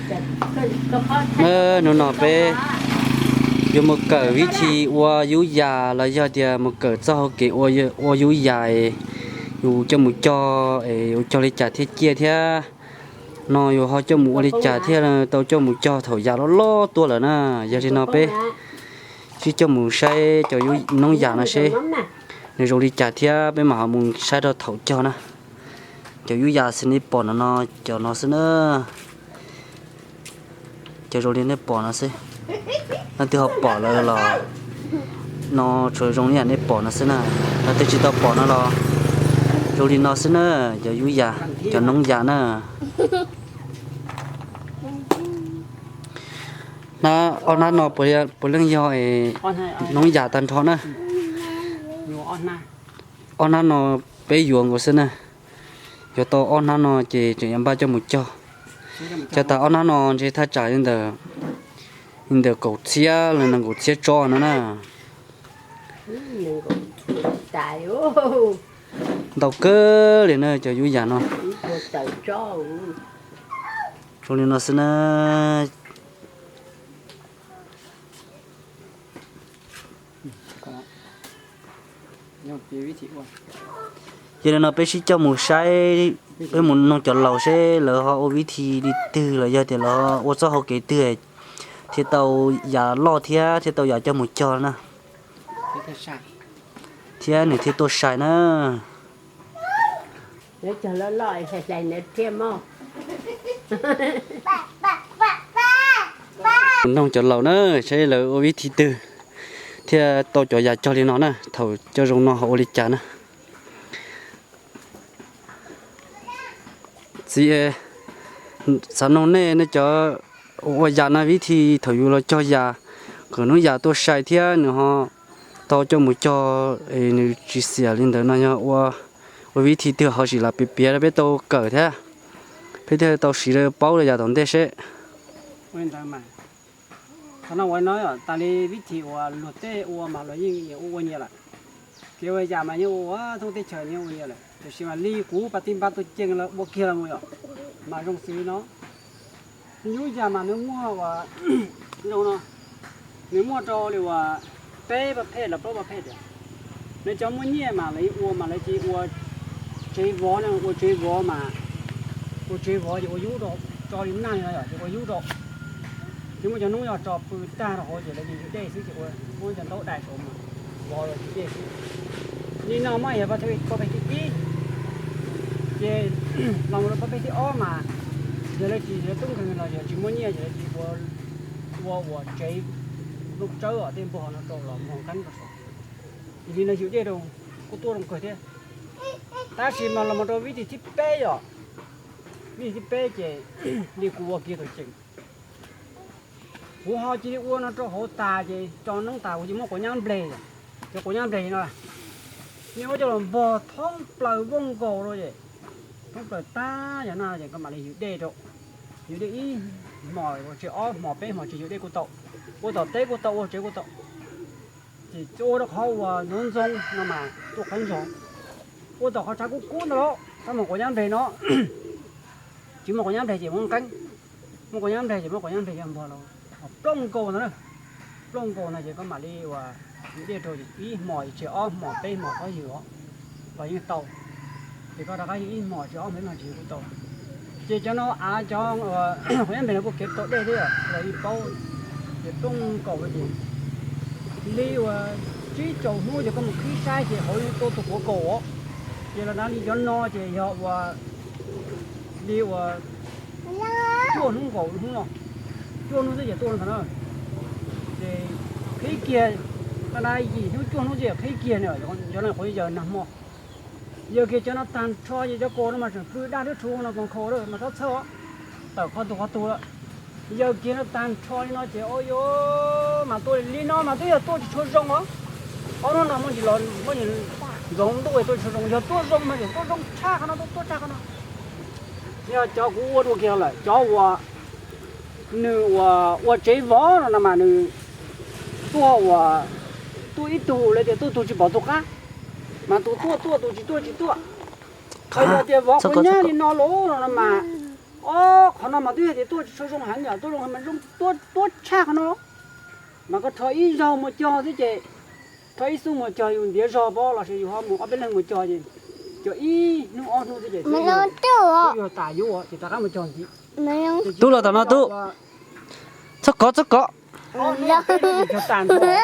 Hnub no peb yuav mus kawm vib thi ua yub yas los yog tias mus kawm txoj hau kev ua yub yas, yus coj mus cog es yuav cog li cas thiaj ciaj thiab no, yus ho coj mus ua li cas thiaj tau coj mus cog thaum yas loj loj tuaj lawm na. Yog li no peb sib coj mus saib cov noob yas no seb nws zoo li cas thiab peb mam ho mus saib rau thaum cog na. Cov yub yas xws nej pom no no, cov no xwb na. Cov zoo li nej pom no xwb. Leej twg ho pom lawm los no, tsuas zoo li yam nej pom no xwb na. Leej twg tsis tau pom no los zoo li no xwb na. Cov yub yas, cov noob yas na. Ob hnab no puav leej yog noob yas tag nrho na. Ob hnab no peb yuav nkaus xwb na. Yuav tau ob hnab no ces tseem yuav npaj coj mus cog. Cog tas ob hnab no ntshe thaj tsam li ntawm kaum txhiab los nees nkaum txhiab tsob no na. Ntau kawg li na cov yub yas no. Zoo li no xwb na. Yog li no peb sib coj mus saib, peb mus noog cov laus seb lawv ho ua vib thi li twg los yog tias lawv ua txoj hau kev twg thiaj tau yas loj thiab thiaj tau yas coj mus cog na, thiab nws thiaj tuaj sai na. Mus noog cov laus na, saib lawv ua vib thi twg thiaj tau cov yas cog li no na, thaum cog zoo no ho ua li cas na. Txiv, xav noog nej, nej cov ua yas no vib thi thaum yus los cog yas kom noob yas tuaj sai thiab nws ho tau coj mus cog, nws tsis xiam li ntawd no yog ua vib thi twg ho sim lam piav piav rau peb tau kawm thiab peb thiaj tau siv paub rau yav tom ntej seb. Qhov no ua no tas li vib thi uas luag tej ua mas luag yeej ua ua nyias lawm. Kev ua yas mas yeej ua thoob teb chaws yeej ua nyias lawm, tiam sis mas li kuv pas tij npab tuaj ceeb los ua kiag los mus yom, mas zoo xws no. Yub yas mas nws muaj ua zoo no, nws muaj rau li uas peb pab phem los plaub pab phem tias, nws cov muaj nyiaj mas lawv ua mas lawv cia li ua tsev vov no, ua tsev vov mas, ua tsev vov ces ua yub rau, tso li nag li no yom ces ua yub rau. Ces muaj cov noob yog tso pw tag rau hauv ces lawv cia li yws dej xwb ces ua, muab cov ntaub dai saum mas vov los yws dej xwb. Li no mas yog pab phem thib ib. Ces los mus rau pab phem thib ob mas yog lawv tsis, yog tub nkeeg los yog tsis muaj nyiaj ces lawv cia li ua, ua ua tsev nplooj tsawb os, tej npog no rau los mus qeeb rau saum. Ces li no yws dej rau kuj tuaj zoo kawg thiab. Tab sis mas los mus rau vib thi thib peb yom, vib thi thib peb ces li kuv ua kiag tau ceev. Kuv ho cia li ua no rau hauv tas ces tso noob tas kuv cia muab quav nyab npleg, cov quav nyab npleg no, cia muab coj los npog thoob plaws vooj nkaus rau ces thoob plaws tag yog no ces koj mam li yws dej rau, yws dej ib hmos tsis ob hmos peb hmos tsis yws dej kuj tau, ua tom teb kuj tau, ua tsev kuj tau. Ces ua rau qhov uas ntxoov ntxoo no mas tuaj qeeb zog, ua tom qhov tshav kub kub ntawd los txhob muab quav nyab npleg no, tsis muab quav nyab npleg ces muab qeeb, muab quav nyab npleg ces muab quav nyab npleg coj npog los plooj nkaus ntawd na, plooj nkaus no ces koj mam li ua yws dej rau ces ib hmos tsis ob hmos peb hmos txhob yws os, los yeej tau. Ces koj rov qab yws ib hmos tsis ob hmos peb hmos tsis yws kuj tau. Ces cov no av cov quav nyab npleg no kuj kev tau dej thiab los yeej paub. Ces plooj nkaus ces li uas tsib caug hnub ces koj mus qhib saib ces hauv yeej tuaj tus quav kaus os. Ces los nav li cov no ces yog uas li uas cuaj hnub nkaus hnub no, cuaj hnub xwb ces tuaj no ntag na. Ces qhib kiag, nav yim hnub cuaj hnub xwb qhib kiag na, cov no qhuav yog nag hmo. Yog kiag cov no tag nrho ces cov kaus no mas tseem pw daj dub tshuv no koos khaus lawm mas txhob txhawj os, tawm qhov tus qhov tus lawm. Yog kiag no tag nrho li no ces o yos mas tuaj li no mas twb yog tuaj tsis tshua zoo os. Ob hnub no muaj ntsis los muaj ntsis ntxoov ntuj tuaj tsis tshua zoo, yog tuaj zoo mas tseem tuaj zoo tshaj qhov no, tuaj tshaj qhov no. Yog cov kuv ua dua kiag lawm, cov uas nws uas ua tsev vov no no mas nws tuaj uas tuaj ib tug lawv tias tuaj tug tsis pom tus qab, mas tus tuaj tuaj tus tsis tuaj tsis tuaj. Yog tias vov quav nyab li no los no mas Ob qhov no mas twb yog tias tuaj tsis tshua zoo heev, yog tuaj zoo heev mas zoo tuaj tuaj tshaj qhov no. Mas koj rho ib zaug mus cog xwb ces, rho ib xub mus cog yus ntiav zog pob los sis yus ho mus ob peb leeg mus cog ces, cog ib hnub ob hnub xwb ces twb yog tas yub ces rov qab mus cog ntxiv. Tub los tom no tub. Txhob kov txhob kov. Ob hnub peb hnub ces cog tas nrho.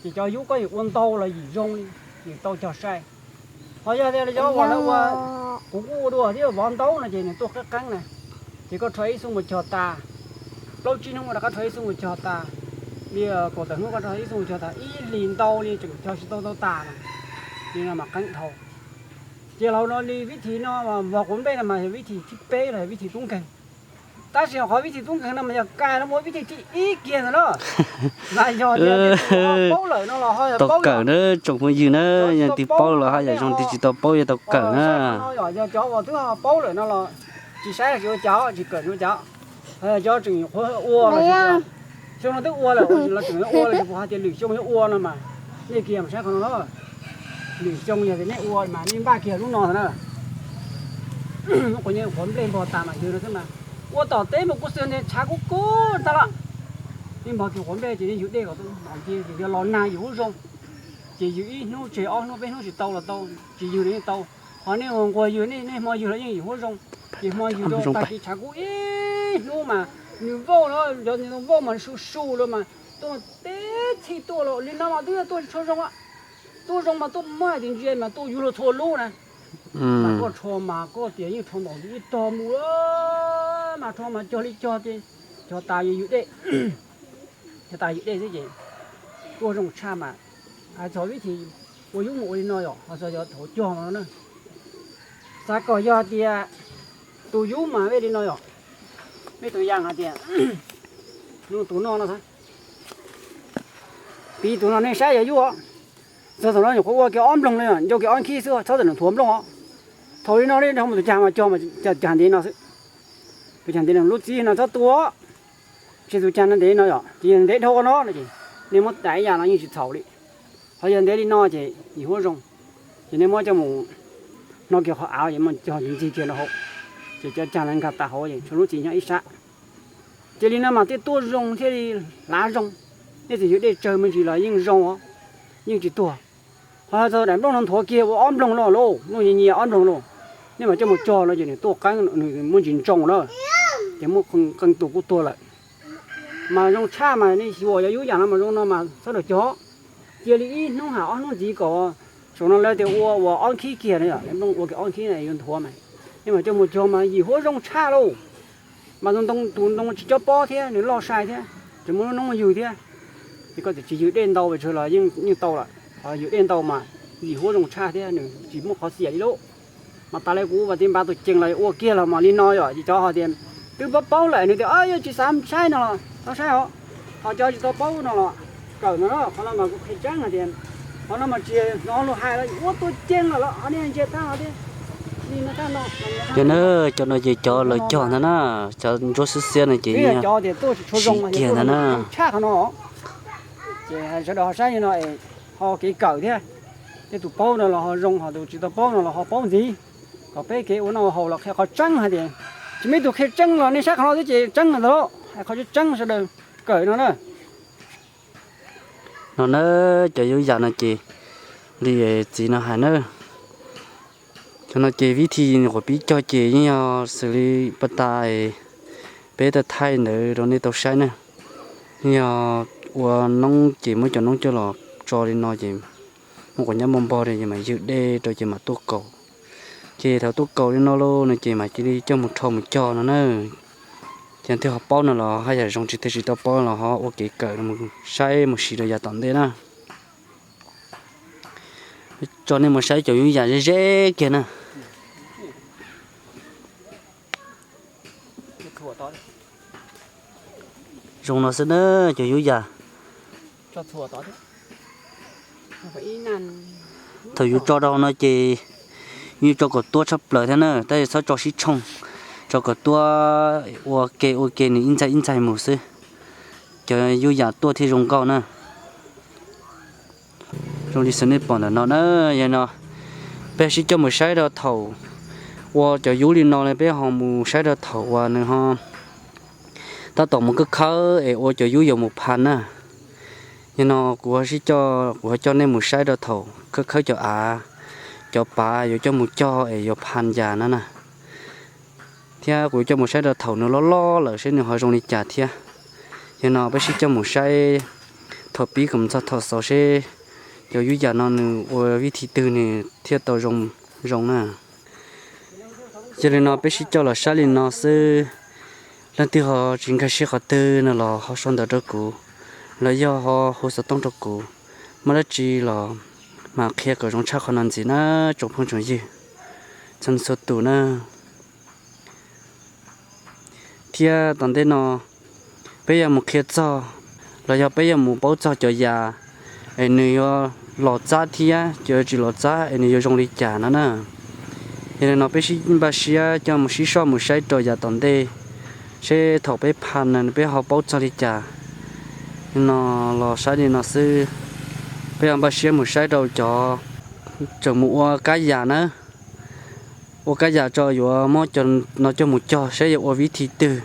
Ces cov yub koj yuav ua ntau los yim zoo li, yim tau cog sai. Ho yog tias cov uas lawv ua, kuv kuj ua dua thiab vov ntaub no ces nws tuaj qeeb qeeb na. Ces koj rho ib xub mus cog tas, plaub tsib hnub rov qab rho ib xub mus cog tas, li kaum tawm hnub koj rho ib xub mus cog tas, ib hlis ntau li tseem cog tsis tau tau tas na. Li no mas qeeb dhau. Ces los no li vib thim no vov quav nplej no mas yog vib thim thib peb los yog vib thim tub nkeeg. Tab sis qhov vib thim tub nkeeg no mas yog kais los mus vib thim thib ib kiag ntawd na. Mas yog tias paub lawm no los ho yog tau paub kawm na, tsoom phooj ywg na, yog twb paub los haj yam zoo, twb tsis tau paub yog tau kawm na. Yog cov uas twb ho paub lawm no los tsis saib los tsis ua cas, tsis kawm tsis ua cas. Ho yog cov tseem nyuam qhuav ua los, xyoo no twb ua lawm los tseem yuav ua los tseem puas hais tias lwm xyoo yuav ua no mas, nej kiag mas saib qhov no na. Lwm xyoo yog tias nej ua mas nej npaj kiag lub no ntag na. Muab quav nplej npog tas mas ywg no xwb mas, ua tom teb mas kuj xwb nti tshav kub kub tag lawm. Nej npog kiag quav nplej ces nej ywg dej kom tau nti ces yog los nag yus huab zoo. Ces ywg ib hnub tseg ob hnub peb hnub tsis tau los tau, tsis ywg los yeej tau. Ho nej ua nquag ywg, nej hmo ywg los yeej yus huab zoo. Ces hmo ywg rau tag kis tshav kub ib hnub mas nws vauj los, cov nws vauj mas su su lawm mas tuaj teb txhij tuaj los li no mas twb yog tuaj tsis tshua zoo. Tuaj zoo mas tuaj muab hais tias ntsia mas tuaj yuav luag txhua lub na. Mas koj rho mas koj tias yeej rho ntaus ntws ib tog mus, mas rho mas cog li cog ces cog tas yus dej, cog tas yus dej xwb ces tuaj zoo tshaj mas. Hais txog vib thim ua yub mus ua li no yom, ho txog yog thaum cog no na, xav kom yog tias tus yub mas vej li no yom, vej tus yas hais tias, tus no no, piv tus no nej saib yog yub, txog thaum no nyuam qhuav ua kiag ob nploog li, ncau kiag ob khib xwb, txhob txawm nthuav nplooj os. Thaum li no nej rho mus tus cag mas cog, cag ntev no xwb, tus cag ntev no lub txib no txhob tua, tsis tus cag no ntev no yom, ces ntev dhau no no ces nej muab tas ib yam no yeej tsis txhaum li. Ho yog ntev li no ces yim huab zoo, ces nej muab coj mus hno kiag qhov av es muab cog ntxig kiag rau hauv, ces cov cag no nkag tas hauv es tshuav lub txim nyob ib sab. Ces li no mas thiaj tuaj zoo thiaj li hlav zoo. Nej txawm ywg dej tsawg me ntsis los yeej zoo os, yeej tsis tuag. Ho txog daim nplooj no nthuav kiag ua ob nploog lauj, nplooj nyias nyias ob nploog lauj, nej mam coj mus cog no ces nws tuaj qeeb, nws muaj ntsis ntsoos na, ces muaj qee tus kuj tuag lawm. Mas zoo tshaj mas nej xyuas yog yub yam no mas zoo no mas txhob rau cog. Cia li ib hnub hab ob hnub ntxiv kom, saum no lawv tias ua ua ob khib kiag no, nplooj ua kiag ob khib yuav nthuav mas, nej mam coj mus cog mas yim huab zoo tshaj lauj. Mas tus ntoo, tus ntoo tsis cob pob thiab nws loj sai thiab, tseem muaj lub noob ywg thiab. Ces koj txawm tsis ywg dej ntau pes tsawg los yeej tau lawm, ho ywg dej ntau mas yim huab zoo tshaj thiab nws tsis muaj qhov xiam li lauj. Mas tas li kuv vas tis npav tus cees los ua kiag los mas li no yom, ces cov ho tias twb paub paub lawm nws tias yuav tsis xav saib no los txhob saib os. Ho cov tsis tau paub no los kawm no, qhov no mas kuv qhia tseeb hais tias, qhov no mas tsis hnov luag hais los ua tua ceeb los los ho nej ntsia thaj no thiab. Li no thaj no, cov no ces cov lawv cog ntag na, cov ntsuab xiab xiab no ces cov tias tuaj tsis tshua zoo siv kiag ntag na. Tshaj qhov no. Ces sawv daws ho saib li no es ho kev kawm thiab. Tej tus paub no los ho zoo, ho tus tsis tau paub no los ho paub ntxiv, kom peb kev ua noj ua haus los qhia qhov tseeb hais tias, tsis muaj ib tug qhia tseeb los nej saib qhov no xwb ces tseeb ntag lauj, hais qhov tseeb tseeb sawv daws kawm no na. No na, cov yub yam no ces li txiv no hais na, cov no ces vib thim nyuam qhuav pib cog ces yeej yog xws li pas tas peb tau thaij ntawd rau nej tau saib na. Yeej yog ua noob ces muab cov noob coj los tso li no ces muab quav nyab npog npog rau ces mam ywg dej rau ces mam tuaj kaus. Ces thaum tuaj kaus li no lauj no ces mam cia li coj mus rho mus cog no na. Ces thiaj ho paub no los haj yam zoo, tsis, thiaj tsis tau paub los ho ua kev kawm mus saib mus siv rau yav tom ntej na. Tso nej mus saib cov yub yam ze ze kiag na. Zoo no xwb na cov yub yam. Thaum yus tso rau no ces yus tso kom tuab tshaj plaws thiab na, tab sis txhob tso sib tshooj, tso kom tuab ua ke ua ke nws ib ntxaig ib ntxaig mus xwb, cov yub yam tuaj thiaj zoo nkauj na. Zoo li xws nej pom ntawm no na, yog no peb sib coj mus saib rau thaum Ua cov yub li no ne peb ho mus saib rau thaum uas nws ho tab tom mus khawb khawb es ua cov yub yuav mus pha na. Yog no kuv ho sib coj, kuv ho coj nej mus saib rau thaum khawb khawb cov av, cov pav yuav coj mus cog es yuav pha yas no na. Thiab kuv yuav coj mus saib rau thaum nws loj loj lawm seb nws ho zoo li cas thiab. Yog no peb sib coj mus saib thaum pib kom txog thaum xaus seb cov yub yas no nws ua vib thi twg nws thiaj tau zoo, zoo na. Yog li no peb sib coj los saib li no xwb. Leej twg ho tsis nkag siab qhov twg no los ho sau ntawv rau kuv, los yog ho hu xov tooj rau kuv. Muaj dab tsi los mam qhia kom zoo tshaj qhov no ntxiv na tsoom phooj tsoom ywg, txhua txhua tus na. Thiab tom ntej no peb yuav mus qhia txog los yog peb yuav mus paub txog cov yas es nws yuav los txab thiab cov tsis los txab es nws yuav zoo li cas no na. Yog li no peb sib npaj siab coj mus sib soj mus saib rau yav tom ntej seb thaum peb pha no peb ho paub txog li cas. No los saib li no xwb, peb yuav npaj siab mus saib rau cov tseem mus ua kab yas na. Ua kab yas tso yuav muab cov no coj mus cog seb yuav ua vib thi twg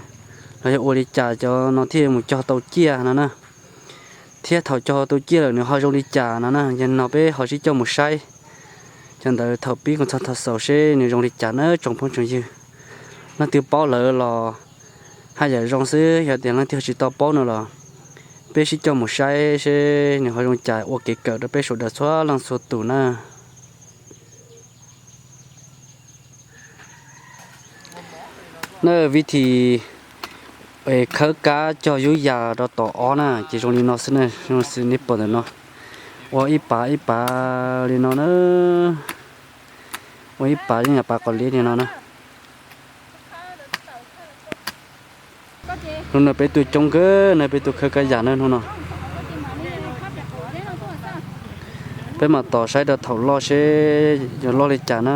los yog ua li cas cov no thiaj yuav mus cog tau ciaj no na. Thiab thaum cog tau ciaj lawm nws ho zoo li cas no na, yog no peb ho sib coj mus saib cov ntawd thaum pib kom txog thaum xaus seb nws zoo li cas na tsoom phooj tsoom ywg. Leej twg paub lawm los haj yam zoo xwb, yog tias leej twg tsis tau paub no los peb sib coj mus saib seb nws ho zoo cas ua kev kawm rau peb sawv daws txhua leej txhua tus na. Na vib thi khawb kab cog yub yas rau tom ob na ces zoo li no xwb na, zoo xws nej pom ntawm no. Ua ib pav ib pav li no na. Ua ib pav yeej yog pav qos liab li no na. Hnub no peb tuaj coob kawg na, peb tuaj khawb kab yas na hnub no. Peb mam tos saib rau thaum loj seb yuav loj li cas na.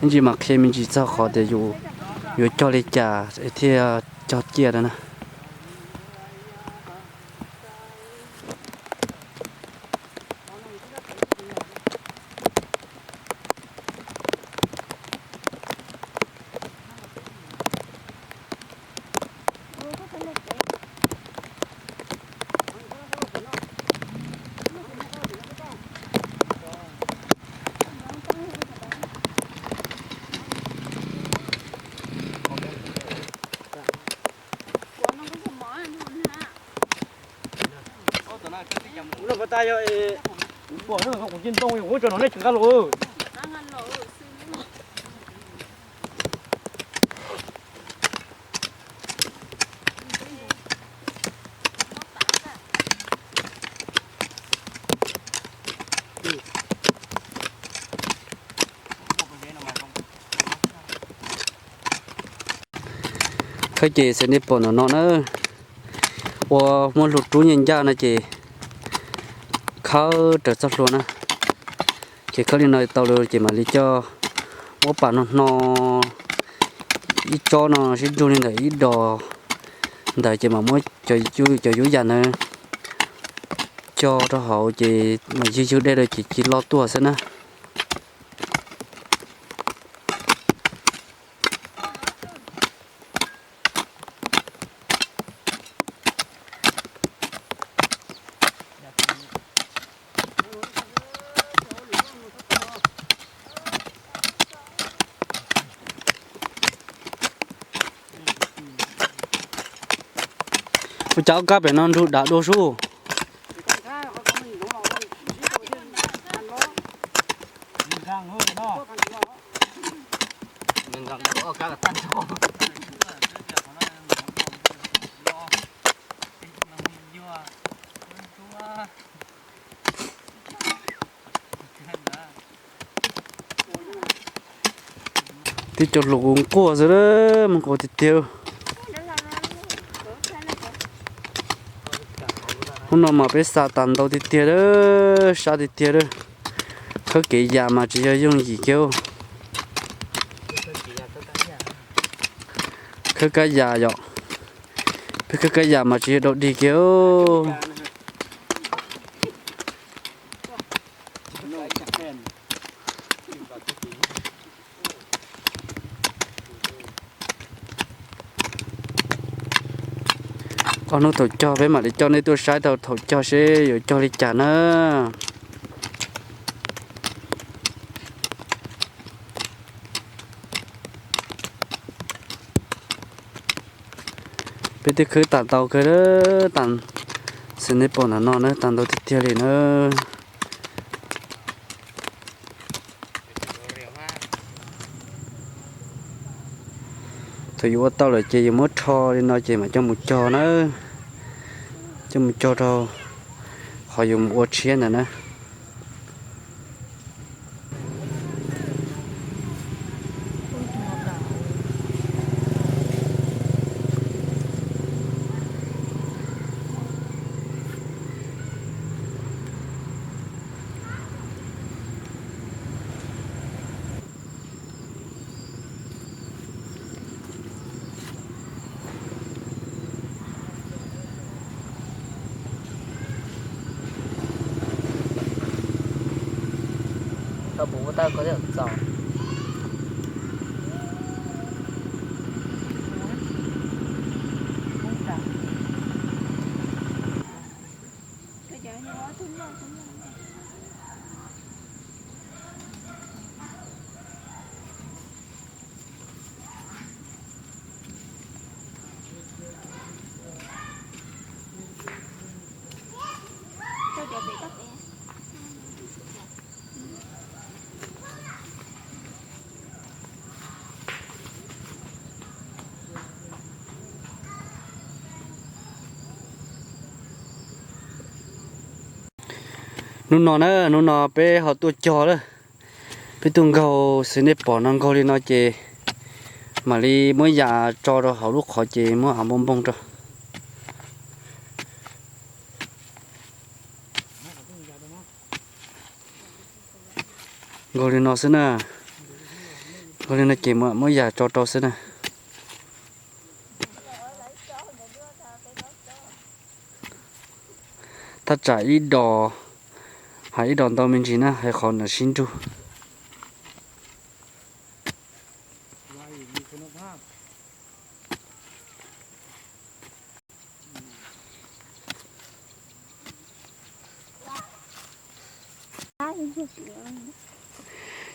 Ib ntsis mam qhia me ntsis txog qhov tias yuav cog li cas es thiaj cog ciaj na. Kuv pom kuv cia ntoo kuv tso no nej tsis nqa los. Khawb ces xws nej pom ntawm no na, ua muab hlua rub nyiaj ncaj no ces khawb raws txoj hlua na. Ces khawb li no tau lawm ces mam li coj muab pam no hno ib tsob no sib nrug li ntawm ib dos ntawd ces mam muab cov yub yas ntawd cog rau hauv ces mam ywg ywg dej rau ces cia li loj tuaj xwb na. Ua cas ob kab pem no nrug dav dua sub. Tib co hlua nquag xwb, muaj nquag tiag tiag. Hnub no mas peb xa tas ntau tiag tiag, sab tiag tiag. Khawb kev yas mas tsis yog yooj yim kiag. Khawb kab yas yom, peb khawb kab yas mas tsis yog dog dig kiag. Ob hnub thaum cog peb mam li coj nej tuaj saib tau thaum cog seb yuav cog li cas na. Peb twb khwb tag ntau kawg, tag, xws nej pom ntawm no na, tag ntau tiag tiag li na. Thaum yuav ua tau lawm ces yuav muab rho li no ces mam coj mus cog na, coj mus cog rau qhov yuav mus ua tshiab ntawd na. Tau pum ua tau ko thiaj txaus. Hnub no na, hnub no peb ho tuaj cog lawm. Peb tuaj nkaug xws nej pom no, nkaug li no ces mam li muab yam tso rau hauv lub qhov ces muab av npoo npoo rau. Nkaug li no xwb na. Nkaug li no ces muab yam tso rau xwb na. Thaj tsam ib dos, hais ib dos ntau me ntsis na, hais qhov nram sib nrug.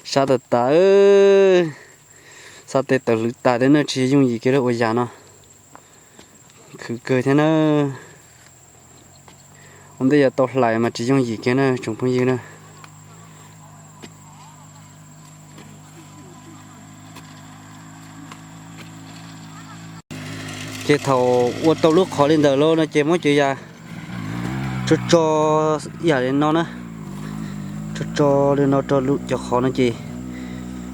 Sab tas tas, xav tes tawm hlwv tas thiab na, tsis yooj yim kiag lawm ua yam no. Khwv kawg thiab na. Ua ntej yuav tau hlais mas tsis yooj yim kiag na tsoom phooj ywg na. Ces thaum ua tau lub qhov li ntawd lawm no ces muab cov yam tso tso yam li no na, tso tso li no rau lub cov qhov no ces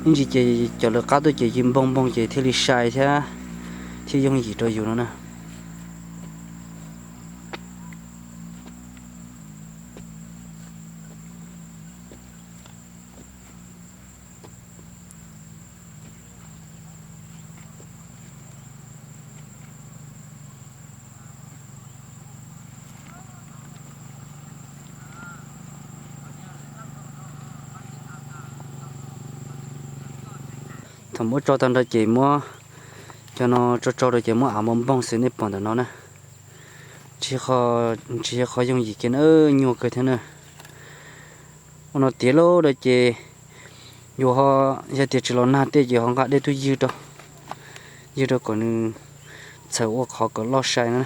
ib ntsis ces cov lawv qab tuaj ces cia npoo npoo ces thiaj li sai thiab, thiaj yooj yim rau yus no na. Thaum muab tso tag nrho ces muab cov no tso tso rau ces muab av npoo npoo xws nej pom ntawm no na. Tsis, tsis yog qhov yooj yim kiag na, nyuaj kawg thiab na. Ua no tiav lawm ces yus ho, yog tias tsis los nag tej ces ho nqa dej tuaj ywg rau, ywg rau kom nws txhawm ua qhov kom loj sai na.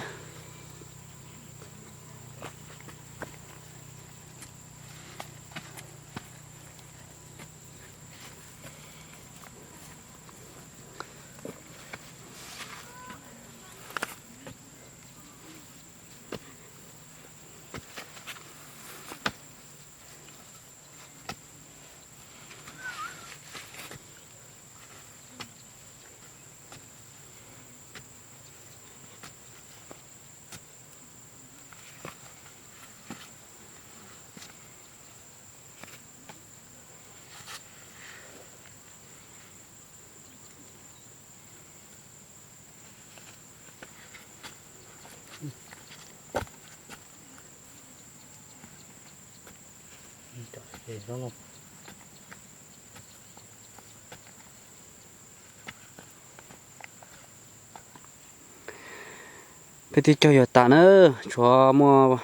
Peb twb cog yuav tas na, tshuav muaj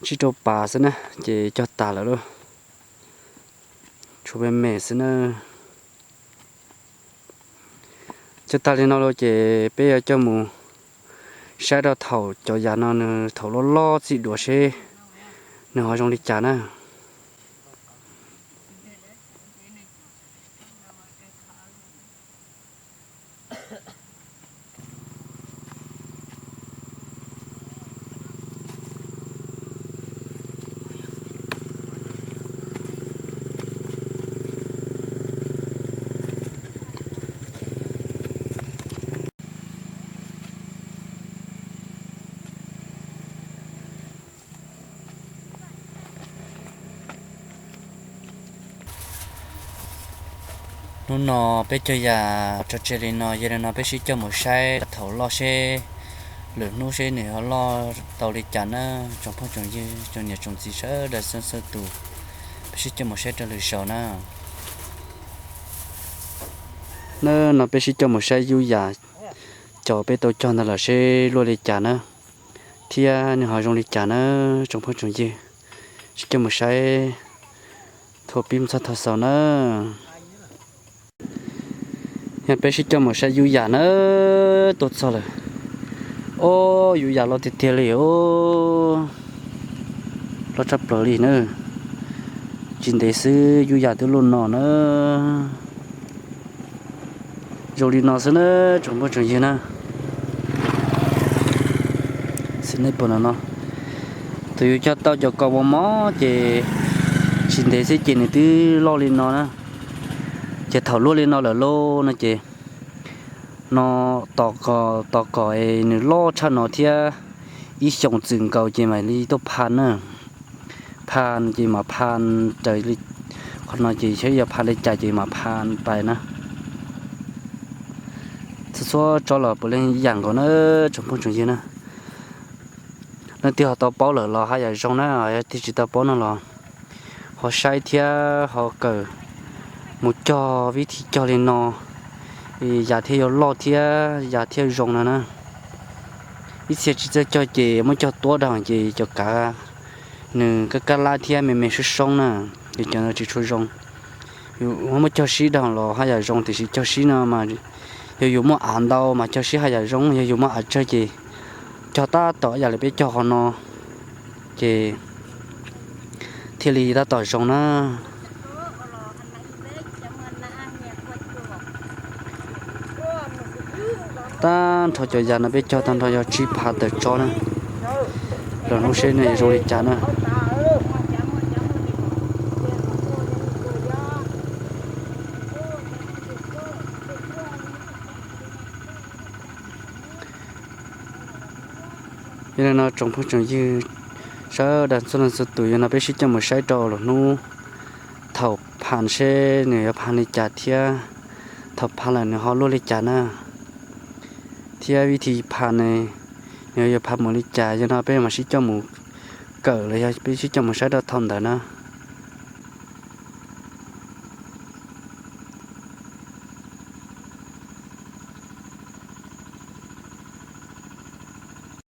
tsib rau pas xwb na, ces cog tas lawm lauj. Tshuav me me xwb na. Cog tas li no lawm ces peb yuav coj mus saib rau thaum cov yam no nws thaum loj loj txij duav seb nws ho zoo li cas na. Hnub no peb cog yam tso tseg li no, yog li no peb sib coj mus saib thaum loj seb lwm hnub seb nws ho loj tau li cas na. Tsoom phooj tsoom ywg tsoom niam tsoom txiv sawv daws txhua txhua tus, peb sib coj mus saib rau lwm zaus na. Hnub no peb sib coj mus saib yub yam cov peb tau cog ntawd lawm seb luaj li cas na, thiab nws ho zoo li cas na. Tsoom phooj tsoom ywg, sib coj mus saib thaum pib mus txog thaum xaus na. Yog peb sib coj mus saib yub yam na, tuaj txog lawm. Ob, yub yam loj tiag tiag li os, loj tshaj plaws li na. Tsis ntev xwb yub yam twb luaj no na. Zoo li no xwb na, tsoom phooj tsoom ywg na. Xwb nej pom no no, thaum yus cog tau cov kaus mos mos ces tsis ntev xwb ces nws twb loj li no na. Ces thaum luaj li no lawm lauj no ces no tos kom, tos kom es nws loj tshaj no thiab ib xyoos txwm nkaus ces mam li tuaj pha na. Pha ces mam pha raws li qhov no ces seb yuav pha li cas ces mam pha pais na. Txhua txhua tsob los puav leej ib yam nkaus na, tsoom phooj tsoom ywg na. Leej twg ho tau paub lawm los haj yam zoo na, yog leej twg tsis tau paub no los ho saib thiab ho kawm mus cog vib thib cog li no, yam thiaj yuav loj thiab yam thiaj zoo no na. Ib txhia tsis txawj cog ces muab cog tuab dhau ces cov kav nws kab kab lab thiab me me soob soob na, ces cov ntawd tsis tshua zoo. Yus muab cog sib dhau los haj yam zoo, tiam sis cog sib no mas yog yus muaj av ntau mas cog sib haj yam zoo, yog yus muaj av tsawg ces cog tab tom ib yam li peb cog qhov no ces thiaj li tab tom zoo na. Tag nrho cov yam no peb cog tag nrho yog tsib phav tawm tsob na. Los hnub seb nws zoo li cas na. Yog li no tsoom phooj tsoom ywg sawv daws txhua leej txhua tus, yog no peb sib coj mus saib rau lwm hnub thaum pha seb nws yuav pha li cas thiab thaum pha lawm nws ho luaj li cas na. Thiab vib thib pha ne, nws yuav pha mus li cas, yog no peb mam sib coj mus kawm los yog peb sib coj mus saib rau thaum ntawd na.